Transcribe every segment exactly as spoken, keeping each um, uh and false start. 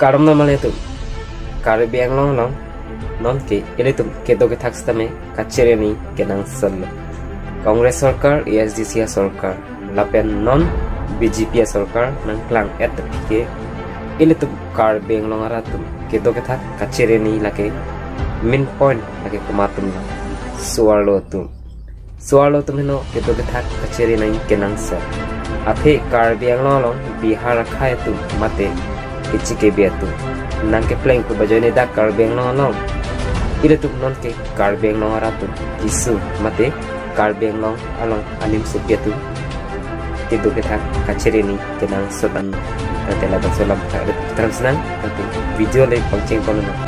Kardom nang male atum. Karbi Anglong along non ke ilitum kedo kethak sitame kachere ni kenangsot lo. Congress sorkar, A S D C asorkar lapen non B J P asorkar nangklang-et aphi ke ilitum Karbi Anglong arat atum kedo kethak kachere ni lake main point lake komat atum lo, so-arlo atum. So-arlo atum henlo kedo kethak kachere nangji kenangsot. Aphi Karbi Anglong along Bihar akhei atum mate kechikebe atum nangkepleng pu ajoine dak Karbi Anglong along ilitum non ke Karbi Anglong arat atum kesung mate Karbi Anglong along anim sopi atum kedo kethak kachere ni kenangsot an. Tangte labangso alam ta tram senang, tangte video le pangcheng pon nang.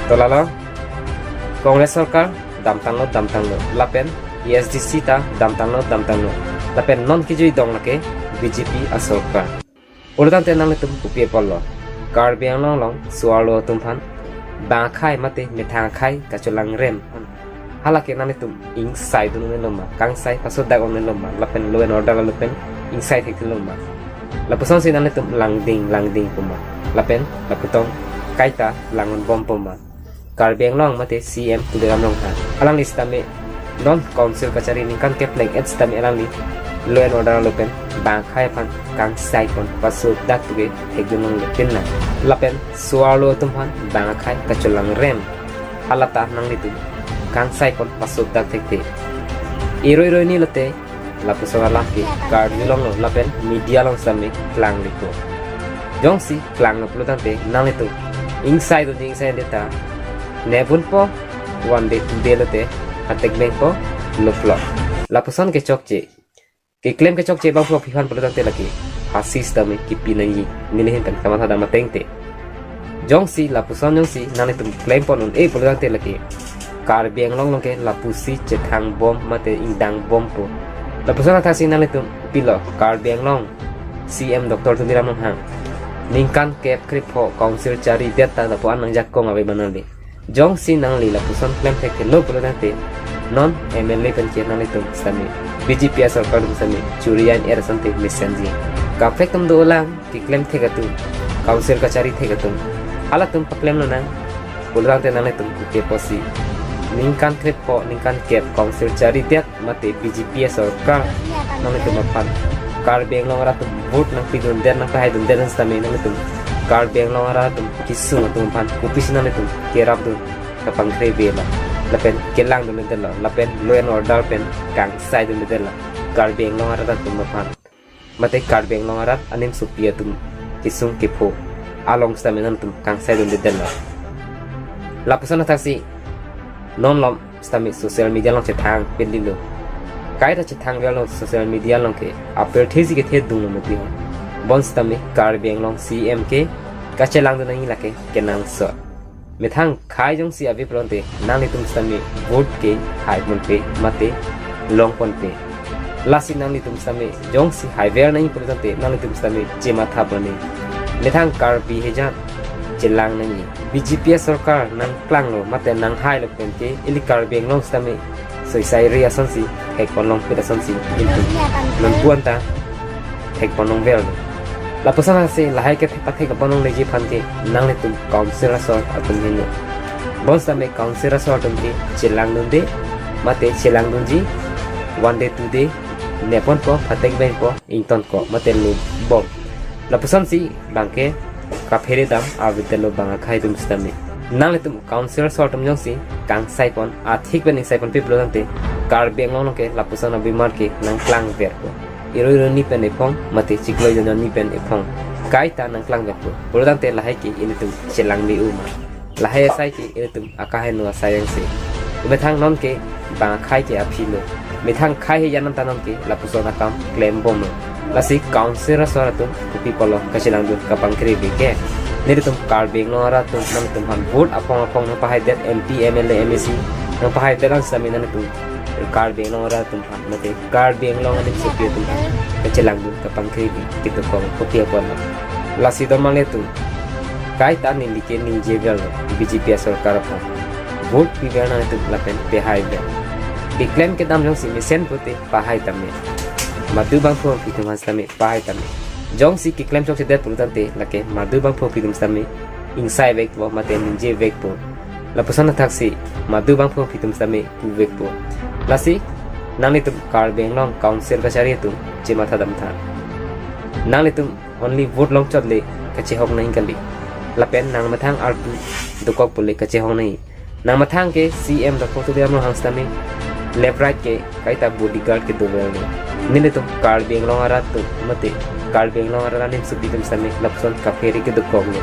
To lalo, Congress sorkar damtanglo, damtanglo. Lapen A S D C ta damtanglo, damtanglo. Lapen non kejui dong lake B J P asorkar. Pulotangte nanglitum kopi apotlo? Karbi Anglong along so-arlo atum aphan bang akhei mate methang akhei kachelangrem aphan hala ke nanglitum ingsaidun un-elo ma, kangsai pasodak un-elo ma, lapen law and order alo pen ingsaithekdunlo ma? Lapusonsi nanglitum langding langding pu ma, lapen lapu tong kaita lang-un bompo ma? Karbi Anglong mate C M Tuliram Ronghang, alangli sitame non council kachari ningkan kepleng-et sitame alangli law and order alo pen bang akhei aphan kangsai pon pasodak puke thekdun longletin nang. Lapen so-arlo atum aphan bang akhei kachelangrem hala ta nanglitum kangsai pon pasodak thekthe. Iroi iroi ni lote lapuson alam ke karjulonglo lapen media along sitame klanglepo. Jongsi klanglo pulotangte nanglitum ingsaidunji, ingsaidunde ta nep-unpo, one day two day lote atek bengpo, luplo. Lapuson kechokche, keklem kechokche abangphu aphi aphan pulotangte lake phasi sitame kipi nangji, neli ahin pen kamatha dam ateng te. Jongsi lapuson jongsi nanglitum klem pon un-e pulotangte lake Karbi Anglong along ke lapusi chethang bom mate ingdang bompo. Lapuson athaksi nanglitum kopilo? Karbi Anglong C M Doctor Tuliram Ronghang ningkan kep krepho council charidet ta lapu-an nangjakong ave ma nangli. Jongsi nangli lapuson klem thekthelo pulotangte non M L A pen ke nanglitum sitame B J P asorkar atum sitame churi an er asonte mesenji. Kaprek atum dolang, keklem thek atum, council kachari thek atum, halatum paklemlo nang. Pulotangte nanglitum kopi apotsi ningkan krepho, ningkan kep council charidet mate B J P asorkar nanglitum aphan Karbi Anglong arat atum vote nangpidundet, nangpahaidundet an sitame nanglitum Karbi Anglong arat atum kesung atum aphan kopisi nanglitum kerapdun kapangkre avelo, lapen kelangdundetlo, lapen law and order pen kangsaidundetlo Karbi Anglong arat atum aphan mate Karbi Anglong arat anim sopi atum kesung kepho along sitame nanglitum kangsaidundetlo. Lapuson athaksi non malom sitame social media along chethang pindilo. Kaita chethang relo social media along ke, apirthe si kethedunglo mati ho. Bonsitame Karbi Anglong C M ke kachelangdun nangji lake kenangsot. Methang akhei jongsi ave pulote nanglitum sitame vote ke hai ponpe mate long ponpe. Lasi nanglitum sitame jongsi haiver nangji pulotangte nanglitum sitame chematha pon nangji. Methang Karbi hejan chelang nangji. B J P asorkar nangklanglo mate nanghailo pen ke ili Karbi Anglong sitame soisai ri asonsi thek pon longpit asonsi ilitum nonpu anta thek pon longverlo. Lapuson athaksi lahai kethek pathek pon longleji aphan ke nanglitum council asor atum henlo. Bonsitame council asor atum ke chelangdunde mate chelangdunji, one day two day nep-unpo, phatek bengpo, ingtonko mate lubom. Lapusonsi bangke kaphere dam avedetlo bang akhei atum sitame. Nanglitum council asor atum jongsi kangsai pon, athik pen ingsai ponpe pulotangte Karbi Anglong along ke lapuson abimar ke nangklangverpo. Iroi iroi ni pen ephong mate chiklo jon jon ni pen ephong kaita nangklangverpo. Pulotangte lahai ke ilitum chelangme-u ma? Lahai asai ke ilitum akaheno asai angse. Methang non ke bang akhei ke aphilo. Methang akhei hejan anta non ke lapuson akam klembomlo. Lasi council asor atum kopi apotlo kachelangdun kapangkre ave ke? Nelitum Karbi Anglong arat atum nangtum aphan vote aphong aphong nangpahaidet, M P, M L A, M A C nangpahaidet an sitame nangtum Karbi Anglong arat atum aphan mate Karbi Anglong anim sopi atum aphan kachelangdun kapangkre ave, ketok kong kopi apotlo? Lasi don male atum, kaita neli ke ningjeverlo B J P asorkar aphan, vote piver nanglitum lapen pahaiver. Keklem kedam jongsi mesen pute pahai tame. Madu bangphu bangphi atum han sitame pahai tame. Jongsi keklem chokchedet pulo tangte lake madu bangphu bangphi atum sitame ingsai vekpo mate ningje vekpo. Lapuson athaksi madu bangphu bangphi atum sitame pu vekpo. Lasi nanglitum Karbi Anglong Council kachari atum chematha damtha. Nanglitum only vote longchot le kachehok nangji kali. Lapen nang methang arpu dokok pule kachehok nangji. Nang methang ke C M Doctor Tuliram Ronghang sitame left right ke kaita bodyguard kedo velo. Nelitum Karbi Anglong arat atum mate Karbi Anglong arat anim supi atum sitame lapuson kaphere kedokoklo.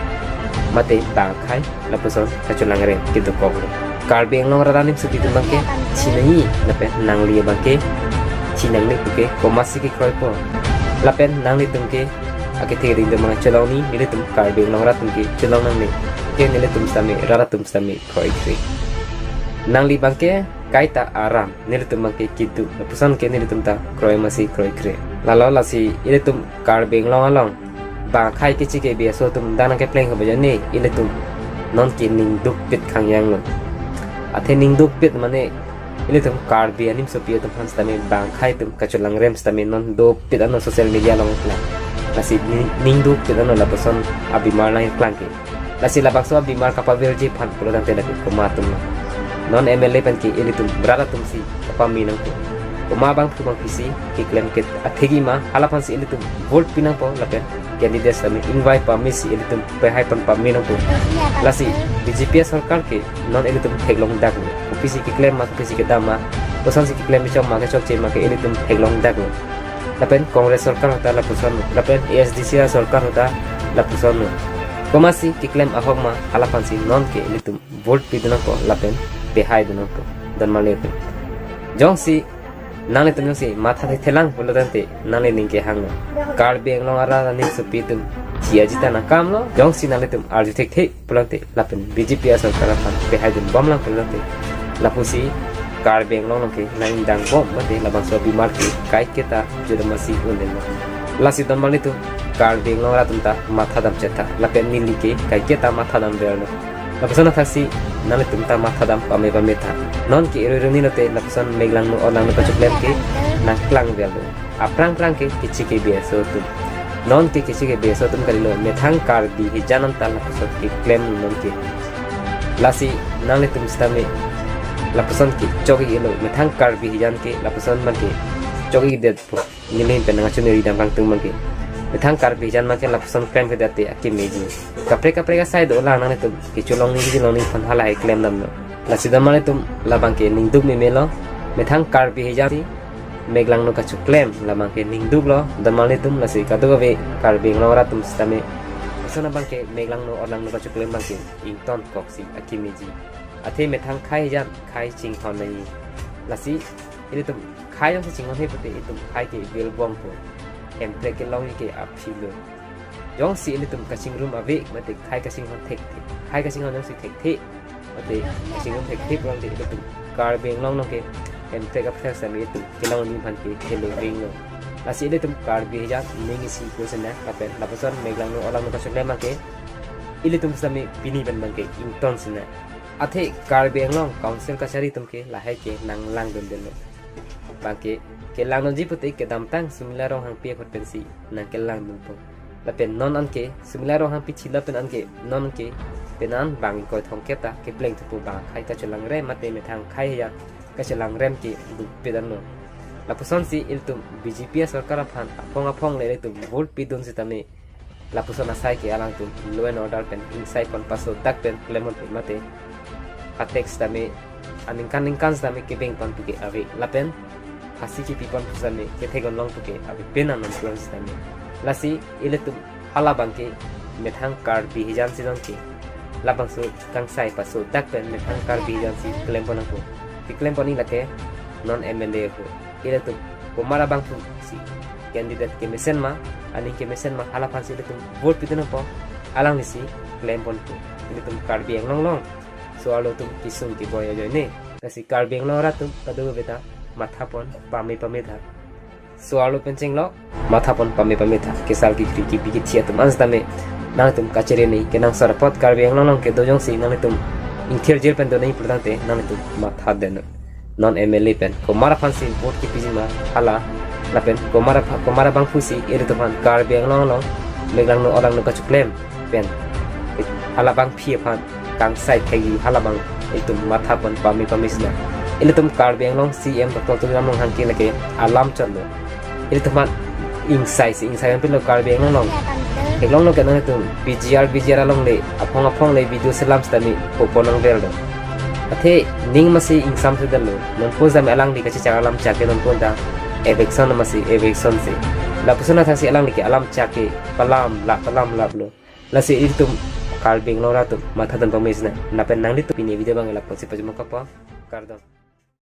Mate bang akhai lapuson kacholangrem kedokoklo. Karbi Anglong arat anim supi atum abangke chinine lapen nangli abangke chinine puke komatsi kekroipo. Lapen nanglitum ke akethe ring atum abang cholongni, nelitum Karbi Anglong arat atum ke cholong nangne. Ke nelitum sitame rat atum sitame kroikre. Nangli abangke kaita aram, nelitum abangke keduk, lapuson ke nelitum ta kroi masi kroikre. Lalo lasi ilitum Karbi Anglong along bang akhai keche kebi aso atum dang nangkepleng ho bajane, ilitum non ke ning dukpit khangjanglo. Athe ning dukpit mane ilitum Karbi anim supi atum han sitame bang akhai atum kacholangrem sitame non dopit ano social media along klang. Lasi ning, ning dukpit ano lapuson abimar nangklang ke. Lasi labangso abimar kapavirji aphan pulo tangte lake komat atum lo. Non M L A pen ke ilitum rat atumsi kapame nangpo. Komat bangphu bangphisi keklem ke athegi ma, halaphansi ilitum vote pi nangpo lapen candidate sitame ingvai pamesi ilitum pehai pon pame nangpo. Lasi B J P asorkar ke non ilitum theklong daklo. Kopisi keklem ma, kopisi kedam ma, kosonsi keklem chok ma, kechokche ma ke ilitum theklong daklo. Lapen Congress sorkar ahut ta lapuson lo, lapen A S D C asorkar ahut ta lapuson lo. Komatsi keklem ahok ma, halaphansi non ke ilitum vote pidun nangpo lapen pehai dun nangpo. Don mali pen. Jongsi nanglitum jongsi matha thethelang pulo tangte nangli ning kehanglo. Karbi Anglong arat anim supi atum thi ajita nangkamlo. Jongsi nanglitum arju thekthe pulo tangte lapen B J P asorkar aphan pehai dunbomlang pulo tangte, lapusi Karbi Anglong along ke nangdang bom mate labangso abimar ke kaiketa jodamasi undenlo. Lasi don mali atum Karbi Anglong arat atum ta matha damchetha lapen neli ke kaiketa matha damverlo. Lapuson athaksi nanglitum ta matha dam pame pametha. Non ke eroi roni lote lapuson meglangno orlangno kachoklem ke nangklangverlo. Aphrang phrang ke keche kebi aso atum. Non ke keche kebi aso atum kalilo, methang Karbi hijan anta lapuson keklem non ke. Lasi nanglitum sitame lapuson ke chok-iklo, methang Karbi hijan ke lapuson abangke chok-ikdetpo. Neli pen nangkachoneri dam kangtung abangke. Methang Karbi hijan abangke lapuson klemkledet te akemeji. Kaprek kaprek asai dolang, nanglitum kecholongni kecholongni aphan halahai klemdamlo. Lasi don mali atum labangke ningduk memelo. Methang Karbi hijan si meglangno kachoklem labangke ningduklo don mali atum, lasi kadokave Karbi Anglong arat atum sitame lason abangke meglangno orlangno kachoklem abangke ingtonkoksi akemeji. Athe methang khei hijan khei chinghon nangji. Lasi ilitum khei jongsi chinghonhe pute itum khei ke vilbompo. Hemprek kelongji ke aphilo. Jongsi ilitum kachingrum ave mate khei kachinghon thekthe, khei kachinghon jongsi thekthe mate kachingrum thekthe pulo tangte ilitum Karbi Anglong along ke Hemprek aphrang sitame itum kelongji aphan ke khelevinglo. Lasi ilitum Karbi hijan ning isi ko sena lapen lapuson meglangno orlangno kachoklem abangke ilitum sitame pini pen abangke ington sena. Athe Karbi Anglong Council kachari atum ke lahai ke nanglangdundelo. Abangke kelangdunji pute kedamtang Sumila Ronghangpi apot pensi nangkelangdunpo. Lapen non anke Sumila Ronghangpi chila pen anke non anke penan bang ingkoi thomkep ta kepleng thupo, bang khei kacholangrem mate methang khei hijan kacholangrem ke dukpit anlo. Lapusonsi ilitum B J P asorkar aphan aphong aphong le ilitum vote pidun sitame lapuson asai ke alangtum law and order pen ingsai pon paso dak pen klem ponpe mate patek sitame aningkan ningkan sitame kebeng pon puke ave lapen phasi kepi pon pu sitame kethek onlong puke ave, penan non pulang sitame. Lasi ilitum hala abangke methang Karbi hijan si jongke labangso kangsai paso dak pen methang Karbi hijan si klem pon nangpo. Keklem pon ni lake non M L A ho. Ilitum komat abangphu si candidate kemesen ma, aning kemesen ma, hala aphansi ilitum vote pidun nangpo, alanglisi klem ponpo. Ilitum Karbi Anglong along so-arlo atum kesung keboi ajoine. Lasi Karbi Anglong arat atum kadokave ta matha pon pame pametha. So-arlo pen chenglok matha pon pame pametha. Kesal kekri kebi kethe atum an sitame nangtum kachere nangji, kenangsot apot Karbi Anglong along kedo jongsi nangtum ingthir jir pen do nangji pulo tangte nangtum matha detnon. non M L A pen komat aphansi vote kipiji ma hala, lapen komat apha-, komat abangphusi ilitum aphan Karbi Anglong along meklangno olangno kachiklem pen halabangpi aphan kangsai thekji halabang ilitum matha pon pame pame sina. Ilitum Karbi Anglong C M Doctor Tuliram Ronghang ke lake alam chotlo. Ilitum aphan ingsaisi ingsai pilo Karbi Anglong along. Theklonglo ke nangtum P G R V G R along le aphong aphong le video selam sitame popo nangverlo. Athe ning masi ingsam sudetlo. Nonpu jam alangli kachechak alam chak ke nonpu ta eviction masi eviction si. Lapuson athasi alangli ke alam chak ke palam lap palam laplo. Lasi ilitum Karbi Anglong arat atum mathadun pame sina. Lapen nanglitum pini video abang lapusi pajumkokpo. Kardom.